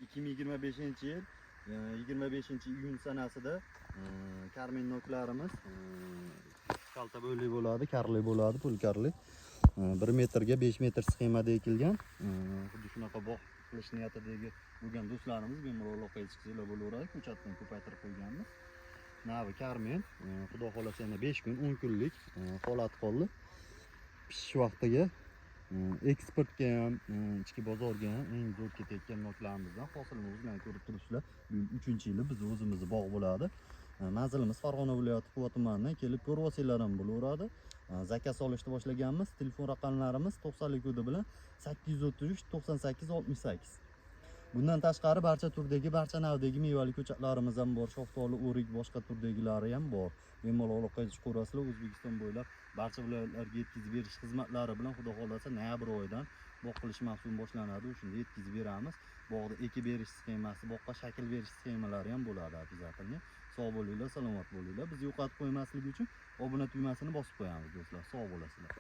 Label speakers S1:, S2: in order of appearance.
S1: 2025 yil 25 iyun sanasida karmen noklarimiz kalta bo'yli bo'ladi, karli bo'ladi, pulkarli. 1 metrga 5 metr sxemada ekilgan. Xuddi shunaqa bog' qilish niyatidagi bo'lgan do'stlarimiz bemalol aloqaga chiqsanglar bo'laveradi. Ko'chatdan ko'paytirib qo'yganmiz. Navi karmen, xudo xohlasa yana 5 kun, 10 kunlik holat qoldi. Pishish vaqtiga eksportga ham, ichki bozorga ham eng zo'r ketayotgan noklarimizdan. Hosilini o'zlaring ko'rib turibsizlar. Bu yil 3-yili biz o'zimizni bog' bo'ladi. Manzilimiz Farg'ona viloyati, Quva tumanidan, kelib ko'rib olsanglar ham bo'laveradi. Zakaz olishni boshlaganmiz. Telefon raqamlarimiz 90 kodi bilan 833 98 68. Bundan tashqari barcha turdagi, barcha navdagi mevali ko'chatlarimiz ham bor. Shaftoli, o'rik, boshqa turdagilari ham bor. Bemalol aloqaga chiqaverasizlar. O'zbekiston bo'ylab barcha viloyatlarga yetkazib berish xizmatlari bilan, xudo xohlasa, noyabr oyidan bog' qilish mavsumi boshlanadi. O'shanda yetkazib beramiz. Bog'da ekib berish sxemasi, boqqa shakl berish sxemalari ham bo'ladi обязательно. Sog' bo'linglar, salomat bo'linglar. Bizni yo'qotib qo'ymaslik uchun obuna tugmasini bosib qo'yamiz, do'stlar. Sog' bo'lasizlar.